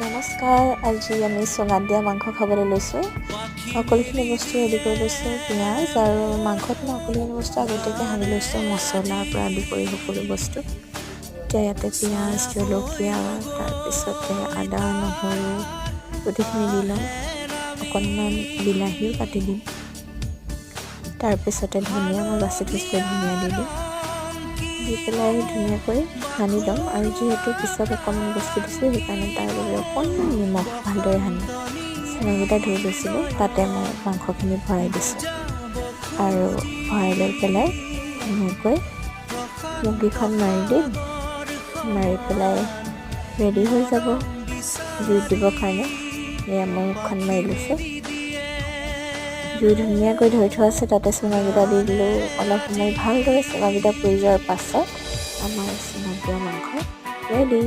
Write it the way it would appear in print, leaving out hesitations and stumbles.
নমস্কাৰ। আজি আমি চুঙাত দিয়া মাংস খাবলৈ লৈছোঁ। সকলোখিনি বস্তু ৰেডি কৰি লৈছোঁ। পিঁয়াজ আৰু মাংসত মই সকলোখিনি বস্তু আগতীয়াকৈ সানি লৈছোঁ, মছলাৰ পৰা আদি কৰি সকলো বস্তু। এতিয়া ইয়াতে পিঁয়াজ, জলকীয়া, তাৰপিছতে আদা, নহৰু গোটেইখিনি দি ল'ম। অকণমান বিলাহীও কাটি দিম। তাৰপিছতে ধনিয়া মই বাছি থৈছিলোঁ, ধনিয়া দি দিম। দি পেলাই ধুনীয়াকৈ সানি ল'ম। আৰু যিহেতু পিছত অকণমান বস্তু দিছোঁ, সেইকাৰণে তাৰ বাবে অকণমান নিমখ ভালদৰে সানি চুঙাকেইটা ধুই লৈছিলোঁ। তাতে মই মাংসখিনি ভৰাই দিছোঁ আৰু ভৰাই লৈ পেলাই ধুনীয়াকৈ মুখকেইখন মাৰি দিম। মাৰি পেলাই ৰেডি হৈ যাব জুইত দিবৰ কাৰণে। এয়া মই মুখখন মাৰি লৈছোঁ। জুই ধুনীয়াকৈ ধৰি থোৱা আছে, তাতে চুঙাকেইটা দি দিলোঁ। অলপ সময় ভালদৰে চুঙাকেইটা পুৰি যোৱাৰ পাছত আমাৰ চুঙাত দিয়া মাংস ৰেডি।